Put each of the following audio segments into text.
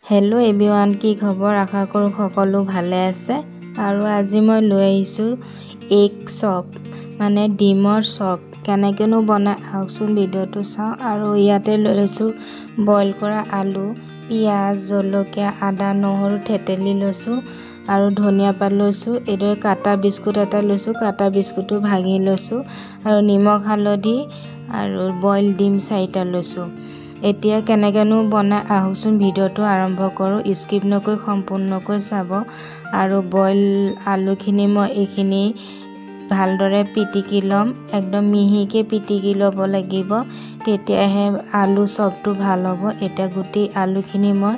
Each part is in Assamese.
হেল্ল' এভৰিৱান, কি খবৰ? আশা কৰোঁ সকলো ভালে আছে। আৰু আজি মই লৈ আহিছোঁ এগ চপ, মানে ডিমৰ চপ। কেনেকৈনো বনাই আহকচোন ভিডিঅ'টো চাওঁ। আৰু ইয়াতে লৈ লৈছোঁ বইল কৰা আলু, পিঁয়াজ, জলকীয়া, আদা, নহৰু থেতেলি লৈছোঁ আৰু ধনিয়া পাত লৈছোঁ। এইদৰে কাটা বিস্কুট এটা লৈছোঁ, কাটা বিস্কুটো ভাঙি লৈছোঁ আৰু নিমখ, হালধি আৰু বইল ডিম 4টা লৈছোঁ। এতিয়া কেনেকৈনো বনাই আহকচোন ভিডিঅ'টো আৰম্ভ কৰোঁ। স্কিপ নকৰি সম্পূৰ্ণকৈ চাব। আৰু বইল আলুখিনি মই এইখিনি ভালদৰে পিটিকি ল'ম, একদম মিহিকৈ পিটিকি ল'ব লাগিব, তেতিয়াহে আলু চপটো ভাল হ'ব। এতিয়া গোটেই আলুখিনি মই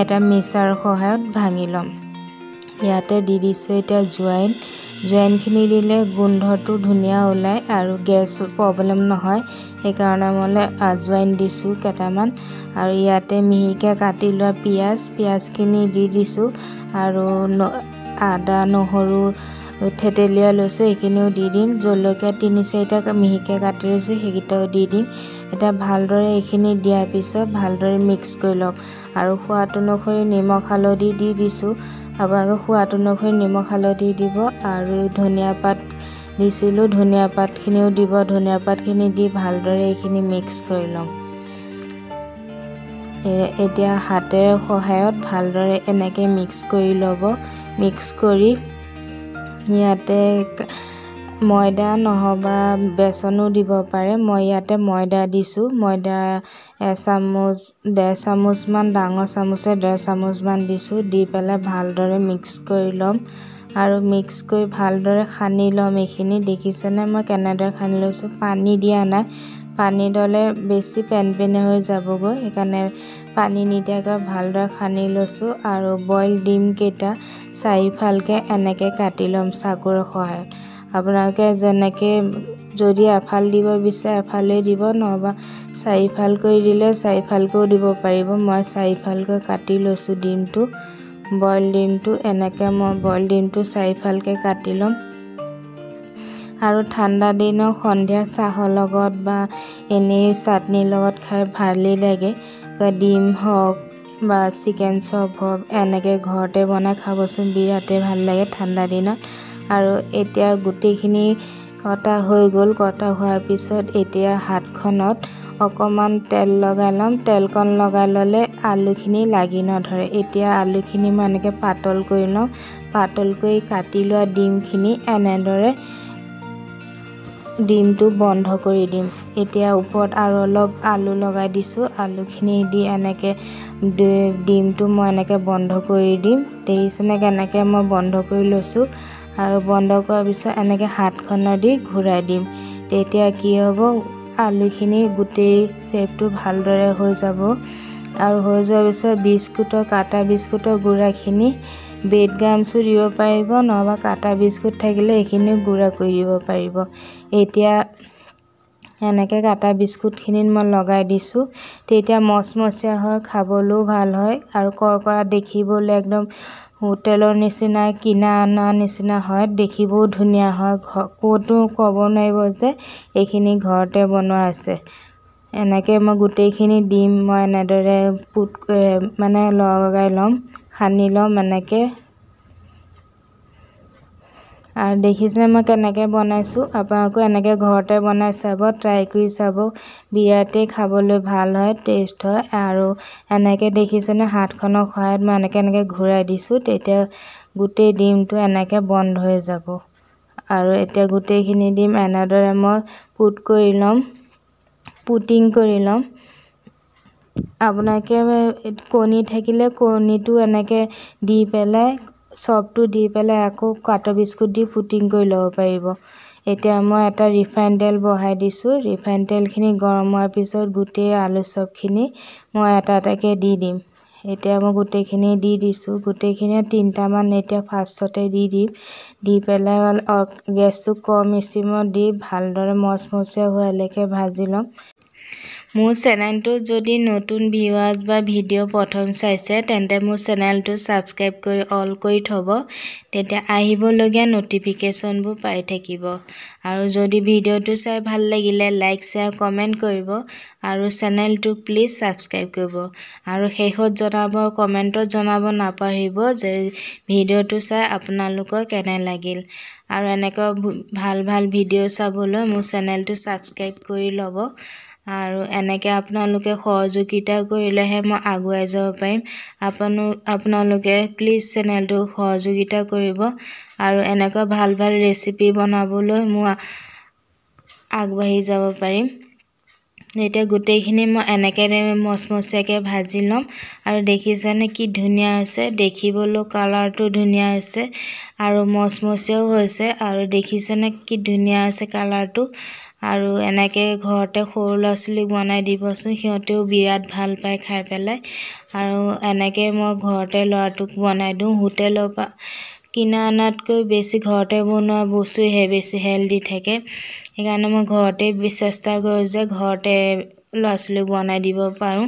এটা মিক্সাৰৰ সহায়ত ভাঙি ল'ম। ইয়াতে দি দিছোঁ এতিয়া জোৱাইন। জোৱাইনখিনি দিলে গোন্ধটো ধুনীয়া ওলায় আৰু গেছ প্ৰব্লেম নহয়, সেইকাৰণে মই আজৱাইন দিছোঁ কেইটামান। আৰু ইয়াতে মিহিকৈ কাটি লোৱা পিঁয়াজ, পিঁয়াজখিনি দি দিছোঁ আৰু আদা, নহৰু থেতেলিয়াই লৈছোঁ, সেইখিনিও দি দিম। জলকীয়া 3-4টা মিহিকৈ কাটি লৈছোঁ, সেইকেইটাও দি দিম। এতিয়া ভালদৰে এইখিনি দিয়াৰ পিছত ভালদৰে মিক্স কৰি ল'ম। আৰু সোৱাদ অনুসৰি নিমখ, হালধি দি দিছোঁ। আপোনালোকে সোৱাদ অনুসৰি নিমখ, হালধি দিব। আৰু ধনিয়া পাত দিছিলোঁ, ধনিয়া পাতখিনিও দিব। ধনিয়া পাতখিনি দি ভালদৰে এইখিনি মিক্স কৰি ল'ম। এতিয়া হাতেৰে সহায়ত ভালদৰে এনেকৈ মিক্স কৰি ল'ব। মিক্স কৰি ইয়াতে ময়দা নহ'বা বেচনো দিব পাৰে। মই ইয়াতে ময়দা দিছোঁ। ময়দা এচামুচ, ডেৰ চামুচমান, ডাঙৰ চামুচে ডেৰ চামুচমান দিছোঁ। দি পেলাই ভালদৰে মিক্স কৰি ল'ম আৰু মিক্স কৰি ভালদৰে সানি ল'ম। এইখিনি দেখিছেনে মই কেনেদৰে সানি লৈছোঁ? পানী দিয়া নাই। পানী দিলে বেছি পেনপেনীয়া হৈ যাবগৈ, সেইকাৰণে পানী নিদিয়াকৈ ভালদৰে সানি লৈছোঁ। আৰু বইল ডিমকেইটা চাৰিফালকৈ এনেকৈ কাটি ল'ম চাকুৰ সহায়ত। আপোনালোকে যেনেকৈ যদি এফাল দিব বিচাৰে এফালেই দিব, নহ'বা চাৰিফাল কৰি দিলে চাৰিফালকৈও দিব পাৰিব। মই চাৰিফালকৈ কাটি লৈছোঁ ডিমটো, বইল ডিমটো। এনেকৈ মই বইল ডিমটো চাৰিফালকৈ কাটি ল'ম। আৰু ঠাণ্ডা দিনৰ সন্ধিয়া চাহৰ লগত বা এনেই চাটনিৰ লগত খাই ভালেই লাগে। ডিম হওক বা চিকেন চপ হওক, এনেকৈ ঘৰতে বনাই খাবচোন, বিৰাটেই ভাল লাগে ঠাণ্ডা দিনত। আৰু এতিয়া গোটেইখিনি কটা হৈ গ'ল। কটা হোৱাৰ পিছত এতিয়া হাতখনত অকণমান তেল লগাই ল'ম। তেলকণ লগাই ল'লে আলুখিনি লাগি নধৰে। এতিয়া আলুখিনি মই এনেকৈ পাতল কৰি ল'ম। পাতল কৰি কাটি লোৱা ডিমখিনি এনেদৰে ডিমটো বন্ধ কৰি দিম। এতিয়া ওপৰত আৰু অলপ আলু লগাই দিছোঁ। আলুখিনি দি এনেকৈ ডিমটো মই এনেকৈ বন্ধ কৰি দিম। দেখিছেনে কেনেকৈ মই বন্ধ কৰি লৈছোঁ? আৰু বন্ধ কৰাৰ পিছত এনেকৈ হাতখনেদি ঘূৰাই দিম। তেতিয়া কি হ'ব, আলুখিনি গোটেই শ্বেপটো ভালদৰে হৈ যাব। আৰু হৈ যোৱাৰ পিছত বিস্কুটৰ, কাটা বিস্কুটৰ গুড়াখিনি, ব্ৰেড গামছো দিব পাৰিব, নহ'বা কাটা বিস্কুট থাকিলে এইখিনিও গুড়া কৰি দিব পাৰিব। এতিয়া এনেকৈ কাটা বিস্কুটখিনিত মই লগাই দিছোঁ, তেতিয়া মচমচীয়া হয়, খাবলৈও ভাল হয় আৰু কৰকৰা দেখিবলৈ একদম হোটেলৰ নিচিনা, কিনা অনা নিচিনা হয়, দেখিবও ধুনীয়া হয়। ক'তো ক'ব নোৱাৰিব যে এইখিনি ঘৰতে বনোৱা আছে। এনেকৈ মই গোটেইখিনি ডিম মই এনেদৰে পুট মানে লগাই ল'ম, সানি ল'ম এনেকৈ। আৰু দেখিছেনে মই কেনেকৈ বনাইছোঁ? আপোনালোকেও এনেকৈ ঘৰতে বনাই চাব, ট্ৰাই কৰি চাব, বিৰাটেই খাবলৈ ভাল হয়, টেষ্ট হয়। আৰু এনেকৈ দেখিছেনে হাতখনৰ সহায়ত মই এনেকৈ এনেকৈ ঘূৰাই দিছোঁ, তেতিয়া গোটেই ডিমটো এনেকৈ বন্ধ হৈ যাব। আৰু এতিয়া গোটেইখিনি ডিম এনেদৰে মই পুট কৰি ল'ম, পুটিং কৰি ল'ম। আপোনালোকে কণী থাকিলে কণীটো এনেকৈ দি পেলাই, চপটো দি পেলাই আকৌ কাটা বিস্কুট দি পুটিং কৰি ল'ব পাৰিব। এতিয়া মই এটা ৰিফাইন তেল বহাই দিছোঁ। ৰিফাইন তেলখিনি গৰম হোৱাৰ পিছত গোটেই আলু চপখিনি মই এটা এটাকৈ দি দিম। এতিয়া মই গোটেইখিনি দি দিছোঁ, গোটেইখিনি 3টামান এতিয়া ফাৰ্ষ্টতে দি দিম। দি পেলাই গেছটো কম ষ্টিমত দি ভালদৰে মচমচীয়া হোৱালৈকে ভাজি ল'ম। মোৰ চেনেলটোত যদি নতুন ভিউৱাৰ্ছ বা ভিডিঅ' প্ৰথম চাইছে, তেন্তে মোৰ চেনেলটো ছাবস্ক্ৰাইব কৰি অল কৰি থ'ব, তেতিয়া আহিবলগীয়া ন'টিফিকেশ্যনবোৰ পাই থাকিব। আৰু যদি ভিডিঅ'টো চাই ভাল লাগিলে লাইক, শ্বেয়াৰ, কমেণ্ট কৰিব আৰু চেনেলটো প্লিজ ছাবস্ক্ৰাইব কৰিব। আৰু শেষত জনাব, কমেণ্টত জনাব নাপাহৰিব যে ভিডিঅ'টো চাই আপোনালোকৰ কেনে লাগিল। আৰু এনেকুৱা ভাল ভাল ভিডিঅ' চাবলৈ মোৰ চেনেলটো ছাবস্ক্ৰাইব কৰি ল'ব। আৰু এনেকৈ আপোনালোকে সহযোগিতা কৰিলেহে মই আগুৱাই যাব পাৰিম। আপোনালোকে প্লিজ চেনেলটো সহযোগিতা কৰিব আৰু এনেকুৱা ভাল ভাল ৰেচিপি বনাবলৈ মই আগবাঢ়ি যাব পাৰিম। এতিয়া গোটেইখিনি মই এনেকৈ মচমচীয়াকৈ ভাজি ল'ম। আৰু দেখিছেনে কি ধুনীয়া হৈছে দেখিবলৈও, কালাৰটো ধুনীয়া হৈছে আৰু মচমচীয়াও হৈছে। আৰু দেখিছেনে কি ধুনীয়া হৈছে কালাৰটো? আৰু এনেকৈ ঘৰতে সৰু ল'ৰা ছোৱালীক বনাই দিবচোন, সিহঁতেও বিৰাট ভাল পায় খাই পেলাই। আৰু এনেকৈ মই ঘৰতে ল'ৰাটোক বনাই দিওঁ। হোটেলৰ পৰা কিনা অনাতকৈ বেছি ঘৰতে বনোৱা বস্তুহে বেছি হেল্ডি থাকে। সেইকাৰণে মই ঘৰতে চেষ্টা কৰোঁ যে ঘৰতে ল'ৰা ছোৱালীক বনাই দিব পাৰোঁ।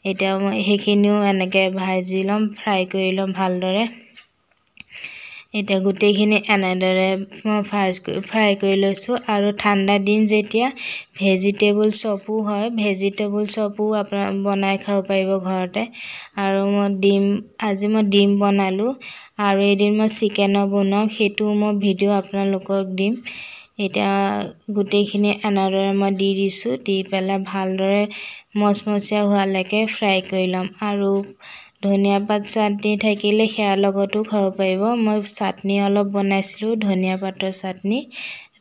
এতিয়া মই সেইখিনিও এনেকৈ ভাজি ল'ম, ফ্ৰাই কৰি ল'ম ভালদৰে। এতিয়া গোটেইখিনি এনেদৰে মই ফ্ৰাই কৰি লৈছোঁ। আৰু ঠাণ্ডা দিন যেতিয়া ভেজিটেবল চপো হয়, ভেজিটেবল চপো আপোনাৰ বনাই খাব পাৰিব ঘৰতে। আৰু মই ডিম, আজি মই ডিম বনালোঁ আৰু এদিন মই চিকেনৰ বনাম, সেইটোও মই ভিডিঅ' আপোনালোকক দিম। এতিয়া গোটেইখিনি এনেদৰে মই দি দিছোঁ, দি পেলাই ভালদৰে মচমচীয়া হোৱালৈকে ফ্ৰাই কৰি ল'ম। আৰু ধনিয়া পাত চাটনি থাকিলে সেয়াৰ লগতো খাব পাৰিব। মই চাটনি অলপ বনাইছিলোঁ, ধনিয়া পাতৰ চাটনি।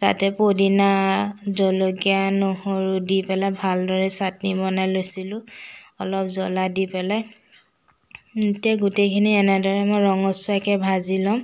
তাতে পদিনা, জলকীয়া, নহৰু দি পেলাই ভালদৰে চাটনি বনাই লৈছিলোঁ, অলপ জ্বলা দি পেলাই। এতিয়া গোটেইখিনি এনেদৰে মই ৰঙচুৱাকৈ ভাজি ল'ম।